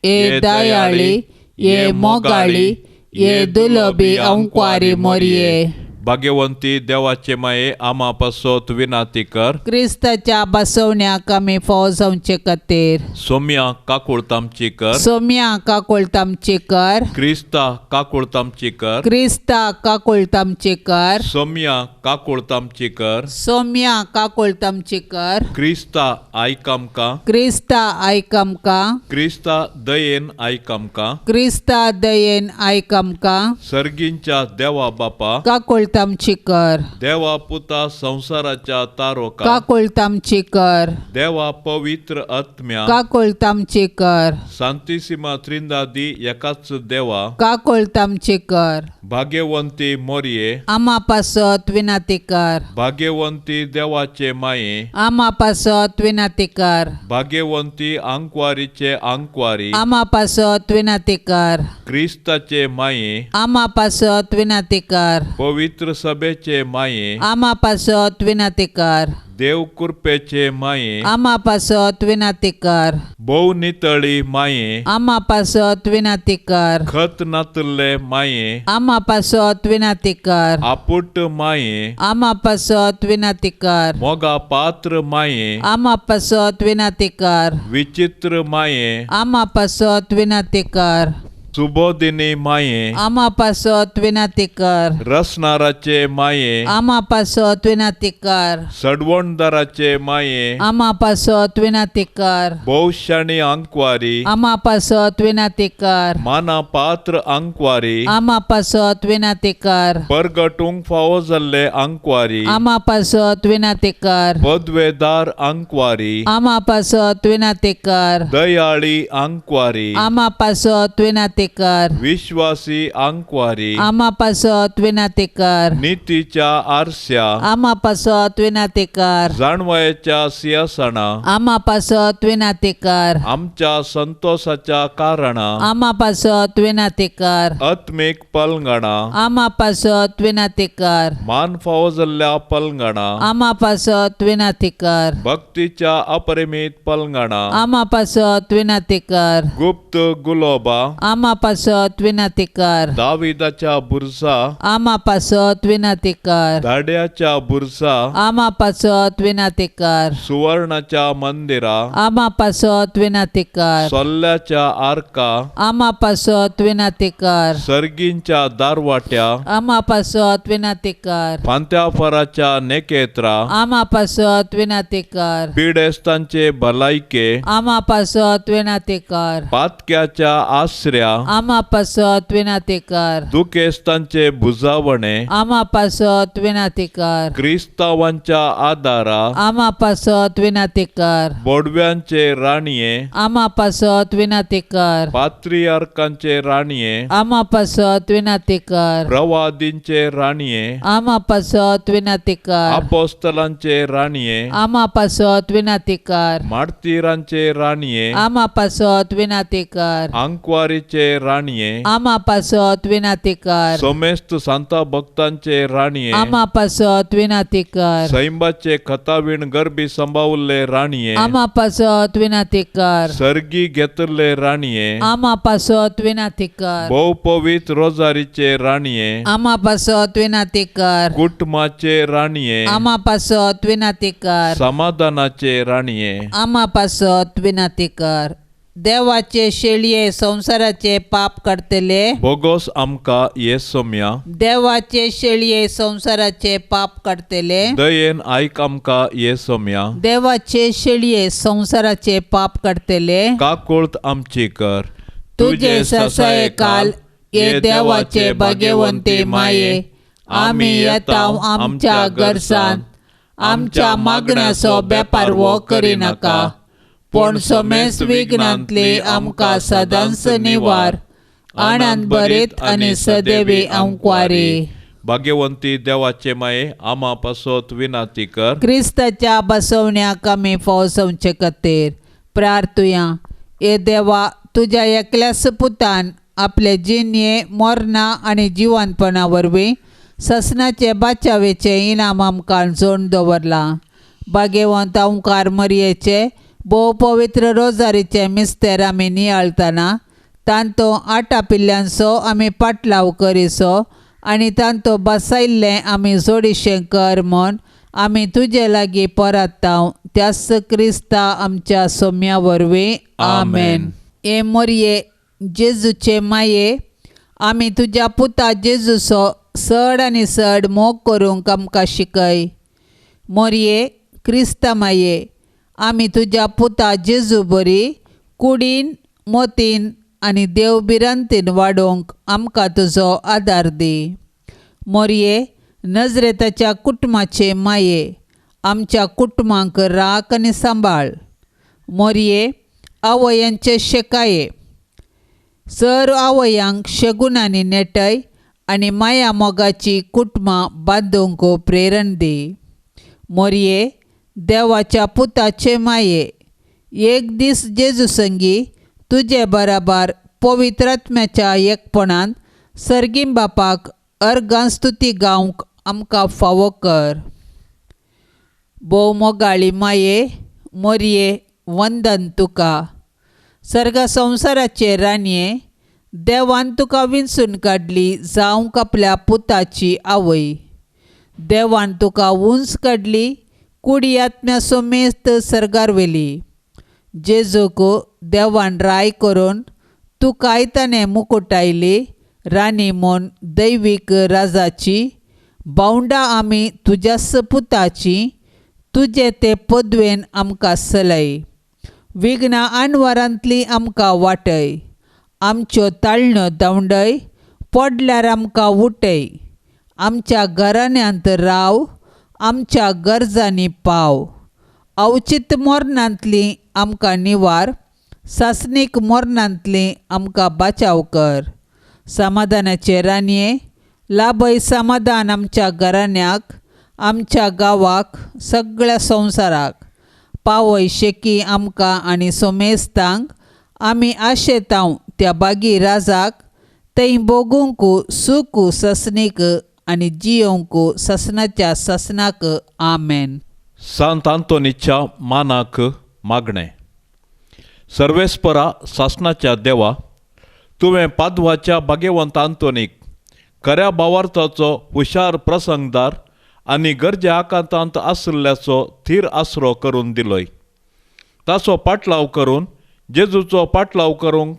ए दयाळी, ये मोगाळी, ये दुलबी अंकवारी मोरये. भाग्यवंती देवाचे माये आमा पासत विनाती कर. क्रिस्ताच्या बसवण्याक आमी फावो जावचे खातीर. सोम्या काकुळतामची कर. सोम्या काकुळतामची कर. क्रिस्ता काकुळतामची कर. क्रिस्ता काकुळतामची कर. सोम्या काकुळतामची कर. सोम्या काकुळतामची कर. क्रिस्ता आयक आमकां. क्रिस्ता आयक आमकां. क्रिस्ता दयेन आयक आमकां. क्रिस्ता दयेन आयक आमकां. सर्गींच्या देवा बापा काकुळतामची कर. देवा पुता संवसाराच्या तारोका काकुळतामची कर. देवा पवित्र आत्म्या काकुळतामची कर. सांतिसिमा त्रिंदादी एकाच देवा काकुळतामची कर. भाग्यवंती मोरये आमा पासत विनाती कर. भाग्यवंती देवाचे माये आमा पासत विनाती कर. भाग्यवंती आंकवारीचे आंकवारी आमा पासत विनाती कर. क्रिस्ताचे माये आमा पासत विनाती कर. पवित्र सभेचे माये आमा पासत विनाती कर. देव कृपेचे माये आमा पासत विनाती कर. भोव नितळी माये आमा पासत विनाती कर. खत नातल्ले माये आमा पासत विनाती कर. आपुट माये आमा पासत विनाती कर. मोगा पात्र माये आमा पासत विनाती कर. विचित्र माये आमा पासत विनाती कर. सुबोधिनी माये आमा पासत विनाती कर. रसनाराचे माये आमा पासत विनाती कर. सडवणदाराचे माये आमा पासत विनाती कर. भोवशाणी आंकवारी आमा पासत विनाती कर. माना पात्र आंकवारी आमा पासत विनाती कर. परगटूंक फावो जाल्ले आंकवारी आमा पासत विनाती कर. पदवेदार आंकवारी आमा पासत विनाती कर. दयाळी आंकवारी आमा पासत विनाती कर. विश्वासी आंकवारी आमा पासत विनाती कर. नितीच्या आरस्या आमा पासत विनाती कर. जाणवयाच्या सिंहासना आमा पासत विनाती कर. आमच्या संतोषाच्या कारणा आमा पासत विनाती कर. आत्मीक पलंगणा आमा पासत विनाती कर. मान फावो जाल्ल्या पलंगणा आमा पासत विनाती कर. भक्तीच्या अपरिमित पलंगणा आमा पासत विनाती कर. गुप्त गुलोबा आमा पासत विनाती कर. दाविदाच्या बुरसा आमा पासत विनाती कर. धाड्याच्या बुरसा आमा पासत विनाती कर. सुवर्णाच्या मंदिरा आमा पासत विनाती कर. सोल्ल्याच्या आर्का आमा पासत विनाती कर. सर्गींच्या दारवाट्या आमा पासत विनाती कर. फांत्याफराच्या नेकेत्रा आमा पासत विनाती कर. पिडेस्तांचे भलायके आमा पासत विनाती कर. पातक्याच्या आसऱ्या आमा पासत विनाती कर. दुखेस्तांचे भुजावणे आमा पासत विनाती कर. क्रिस्तावांच्या आदारा आमा पासत विनाती कर. बोडव्यांचे राणये आमा पासत विनाती कर. पात्रियार्कांचे राणये आमा पासत विनाती कर. प्रवादींचे राणये आमा पासत विनाती कर. अपोस्तलांचे राणये आमा पासत विनाती कर. मार्तीरांचे राणये आमा पासत विनाती कर. आंकवारीचे राणये आमा पासत विनाती कर. समेस्त सांता भक्तांचे राणये आमा पासत विनाती कर. सैंबाचे खतावीण गर्भी संभावल्ले राणये आमा पासत विनाती कर. सर्गी घेतल्ले राणये आमा पासत विनाती कर. भोव पवित्र रोजारीचे राणये आमा पासत विनाती कर. कुटुंबाचे राणये आमा पासत विनाती कर. समाधानाचे राणये आमा पासत विनाती कर. देवाचे शेळये संवसाराचे पाप काडटले बोगोस आमकां ये सोम्या. देवाचे शेळये संवसाराचे पाप काडटले दयेन आयक आमकां ये सोम्या. देवाचे शेळये संवसाराचे पाप काडटले काकुळत आमची कर. तुजे ससायकाल ये देवाचे भाग्यवंती माये आमी येता आमच्या गरजान आमच्या मागण्याचो बेपारवो करिनाका पूण समेस्त विघ्नांतली आमकां सदांच निवार आनंद भरीत आनी सदैवी आंकवारी. भाग्यवंती देवाचे माये आमा पासत विनाती कर. क्रिस्ताच्या बसवण्याक आमी फौसवचे खातीर प्रार्थुया. हे देवा, तुज्या एकल्याच पुतान आपले जिणये मरणां आनी जिवनपणा वरवीं ससनाचे बाचावेचें इनाम आमकां जोड दवरलां. भाग्यवंत ओंकार मरयेचे भोव पवित्र रोजारीचे मिस्तेर आमी नियाळतना तांतो आटापिल्ल्यांचो आमी पाटलाव करिसो आनी तांतो बसायल्लें आमी जोडिशें कर म्हूण आमी तुजे लागीं परताव त्याच क्रिस्ता आमच्या सोम्या वरवीं. आमेन. हे मोरये जेजूचे माये, आमी तुज्या पुता जेजूचो चड आनी चड मोग करूंक आमकां शिकय. मोरये क्रिस्ता माये, आमी तुज्या पुता जेजू बरी कुडीन मोतीन आनी देव भिरांतीन वाडोवंक आमकां तुजो आदार दी. मोरये नजरेताच्या कुटुंबाचे माये, आमच्या कुटुंबांक राख आनी सांबाळ. मोरये आवयांचे शेकाये, सर आवयांक शेगुणांनी नेटय आनी माया मोगाची कुटुंबां बांदूंक प्रेरण दी. मोरये देवाच्या पुताचे माये, एक दीस जेजू संगी तुजे बराबर पवित्र आत्म्याच्या एकपणान सर्गीं बापाक अर्गां स्तुती गावंक आमकां फावो कर. भोव मोगाळी माये मोरये, वंदन तुका. सर्ग संवसाराचे राणये, देवान तुका विंचून काडली जावंक आपल्या पुताची आवय. देवान तुका उंच काडली, कुडी आत्म्या समेस्त सर्गार व्हेली. जेजूक देवान राय करून तुकाय ताणें मुकुटायली राणी म्हूण दैवीक राजाची. बावंडा आमी तुज्याच पुताची, तुजे ते पदवेन आमकां सलय. विघ्नां अनवरांतली आमकां वाटय, आमच्यो ताळण्यो धांवडय, पडल्यार आमकां उठय. आमच्या घराण्यांत राव, आमच्या गरजांनी पाव. अवचीत मरणांतली आमकां निवार, सासणीक मरणांतली आमकां बाचाव कर. समाधानाचे राणये, लाभय समाधान आमच्या घराण्याक, आमच्या गांवाक, सगळ्या संवसाराक. पावय शेकी आमकां आनी सोमेस्तांक, आमी आशेतांव त्या बागी राजाक, थंय भोगूंक सूख ससणीक आनी जियोवंक ससनाच्या ससनाक. आमेन. सांत आंतोनीच्या मानाक मागणें. सर्वेस्परा सासणाच्या देवा, तुवें पादवाच्या भाग्यवंत आंतोनीक खऱ्या भावार्थाचो हुशार प्रसंगदार आनी गरजे आकांतांत आशिल्ल्याचो थीर आसरो करून दिलोय. ताचो पाटलाव करून जेजूचो पाटलाव करूंक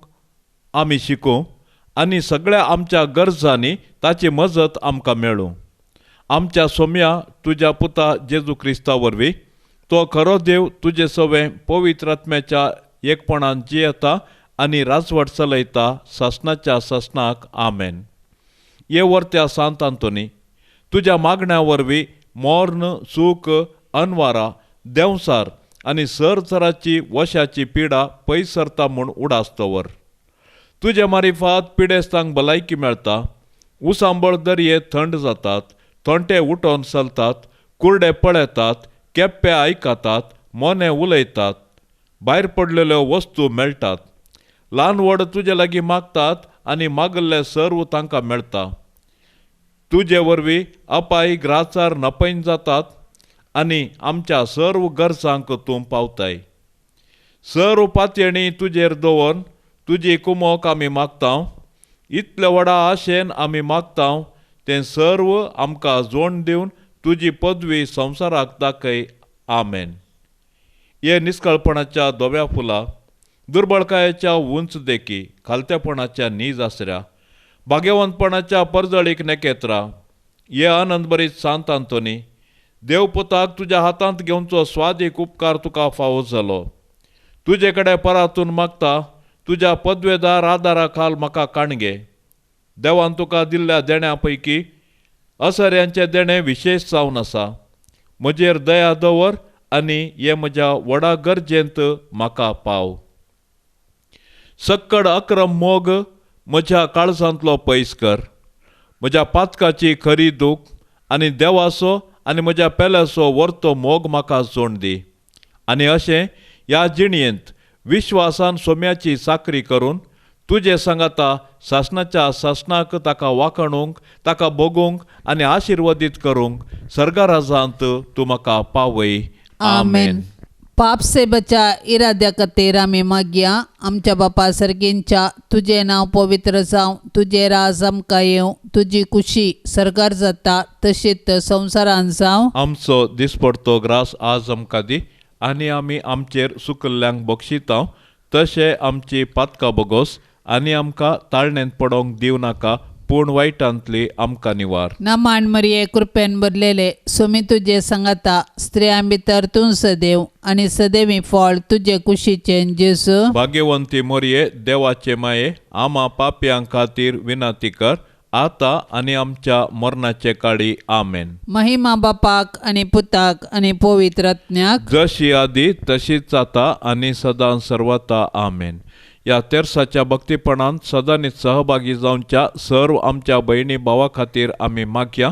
आमी शिकूं आनी सगळ्या आमच्या गरजांनी ताची मजत आमकां मेळूं. आमच्या सोम्या तुज्या पुता जेजू क्रिस्ता वरवीं, तो खरो देव तुजे सवें पवित्र आत्म्याच्या एकपणान जियेता आनी राजवट चलयता सासणाच्या सासणाक. आमेन. ये वर्त्या सांत आंतोनी, तुज्या मागण्या वरवीं मर्ण, सूख, अनवारा, देंवसार आनी सरसराची वशाची पिडा पयस सरता म्हूण उडास दवर. तुजे मारिफात पिडेस्तांक भलायकी मेळटा, उसांबळ दर्ये थंड जातात, थोंटे उठोवन चलतात, कुर्डे पळयतात, केप्पे आयकतात, मोने उलयतात, भायर पडलेल्यो वस्तू मेळटात. ल्हान व्हड तुजे लागीं मागतात आनी मागल्लें सर्व तांकां मेळटा. तुजे वरवीं अपाय ग्राचार नपयन जातात आनी आमच्या सर्व गरजांक तूं पावताय. सर्व पातयेणी तुजेर दवरून तुजी कुमोक आमी मागता. इतले व्हडा आशेन आमी मागता तें सर्व आमकां जोड दिवन तुजी पदवी संवसाराक दाखय. आमेन. हे निस्कळपणाच्या धव्या फुलां, दुर्बळकायेच्या उंच देखी, खालतेपणाच्या नीज आसऱ्या, भाग्यवंतपणाच्या परजळीक नेकेत्रा, हे आनंदभरीत सांत आंतोनी, देवपुताक तुज्या हातांत घेवचो स्वादीक उपकार तुका फावो जालो. तुजे कडेन परातून मागता, तुज्या पदवेदार आदारा खाल म्हाका काणगे. देवान तुका दिल्ल्या देण्या पैकी असऱ्यांचें देणें विशेश जावन आसा. म्हजेर दया दवर आनी हे म्हज्या व्हडा गरजेंत म्हाका पाव. सक्कड अक्रम मोग म्हज्या काळजांतलो पयस कर. म्हज्या पातकाची खरी दूख आनी देवाचो आनी म्हज्या पेल्याचो वर्तो मोग म्हाका जोण दी आनी अशें ह्या जिणयेंत विश्वासान सोम्याची चाकरी करून तुजे सांगाता सासणाच्या सासणाक ताका वाखणूंक, ताका भोगूंक आनी आशिर्वादीत करूंक सर्गाराजांत तूं म्हाका पावय. आमेन. पाप से बचा इराद्या खातीर आमी मागया. आमच्या बापा सर्गींच्या तुजें नांव पवित्र जावं, तुजें राज आमकां येवं, तुजी कुशी सर्गार जाता तशीच संवसारान जावं. आमचो दिसपडतो ग्रास आज आमकां दी आनी आमी आमचेर सुकल्ल्यांक बक्षिता तशें आमची पातकां बोगोस आनी आमकां ताळणेंत पडोवंक दिवं नाका, पूण वायटांतली आमकां निवार. नमान मरिये, कृपेन भरलेले, सुमी तुजे सांगाता, स्त्रियां भितर तूं सदैव आनी सदैवी फळ तुजे कुशीचें जेजू. भाग्यवंती मोरये, देवाचे माये, आमा पापयां खातीर विनंती कर आतां आनी आमच्या मरणाचे काळी. आमेन. महिमा बापाक आनी पुताक आनी पवित्र आत्म्याक, जशी आदी तशीच आतां आनी सदां सर्वता. आमेन. ह्या तेर्साच्या भक्तीपणान सदांनी सहभागी जावच्या सर्व आमच्या भयणी भावा खातीर आमी मागया.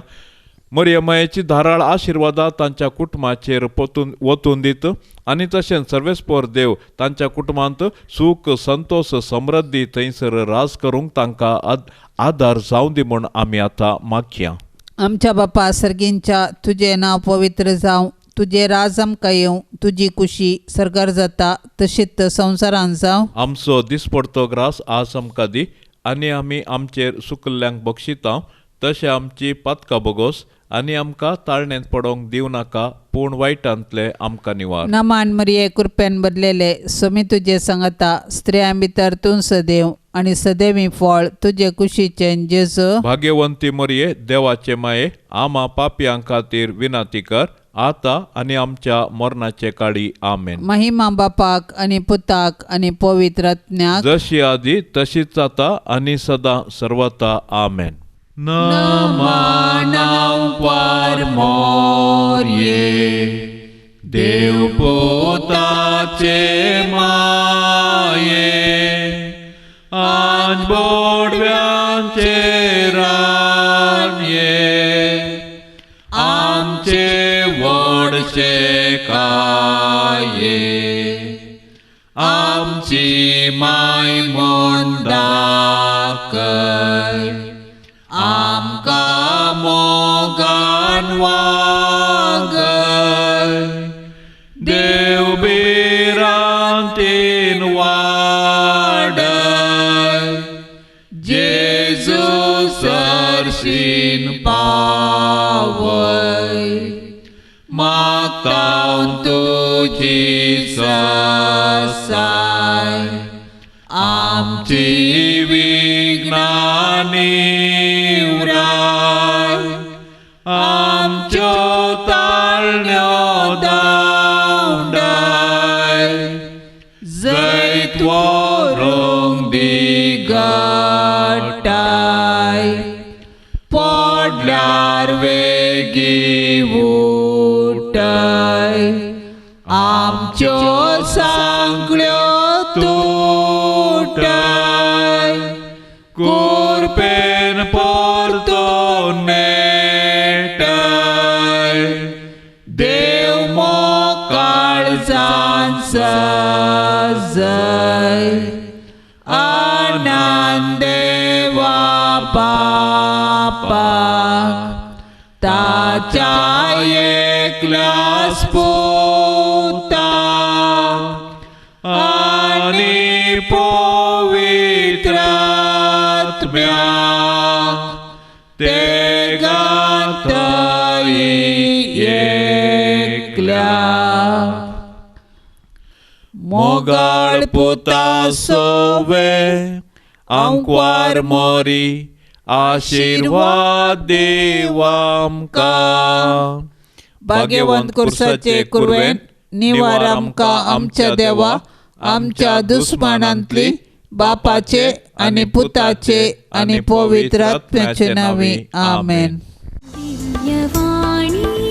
मरियमायेची धाराळ आशिर्वादां तांच्या कुटुंबाचेर पोतून वतून दीत आनी तशेंच सर्वेस्पोर देव तांच्या कुटुंबांत सूख, संतोष, समृद्धी थंयसर राज करूंक तांकां आदार जावं दी म्हूण आमी आतां मागया. आमच्या बापा सर्गींच्या तुजें नांव पवित्र जावं, तुजें राज आमकां येवं, तुजी कुशी सर्गार जाता तशीच संवसारान जावं. आमचो दिसपडतो ग्रास आज आमकां दी आनी आमी आमचेर सुकल्ल्यांक बक्षिता तशें आमची पातकां बोगोस आनी आमकां ताळणेंत पडोवंक दिवं नाका, पूण वायटांतले आमकां निवार. नमान मरिये, कृपेन भरलेले, सुमी तुजे सांगाता, स्त्रियां भितर तूं सदैव आनी सदैवी फळ तुजे कुशीचें जेजू. भाग्यवंती मरिये, देवाचे माये, आमा पापयां खातीर विनंती कर आतां आनी आमच्या मरणाचे काळी. आमेन. महिमा बापाक आनी पुताक आनी पवित्र आत्म्याक, जशी आदी तशीच आतां आनी सदां सर्वता. आमेन. नमनांवार मोरये, देवपुताचे माये, आज बोडव्यांचे रानये, आमचे व्हडशे काये, आमची माय म्हूण दाखय, आमकां मोगान वागय, देव भिरांतीन वाडय, जेजू सरशीन पावय, मागता तुजी ससाय, आमची विघ्नां निवराय, आमच्यो ताळण्यो धांवडाय, जैत व्हरूंक दी घटाय, पडल्यार वेगीं उठय, आमच्यो सांगल्यो तुटय, कुरपेन परतून मेळटय, देव मोकाळजान सजय, आनंद देवा बापाक, ताच्या एकल्याच पुता आनी पवित्र आत्म्याक, तेगांतय एकल्या. मोगाळ पुता सोवे, आंकवार मोरी, आशिर्वाद देव आमकां. भाग्यवंत कुर्साचे कुरवेन निवार आमकां आमच्या देवा, आमच्या दुस्मानांतली, बापाचे आनी पुताचे आनी पवित्र आत्म्याचे नांवी. आमेन. दिव्यवाणी.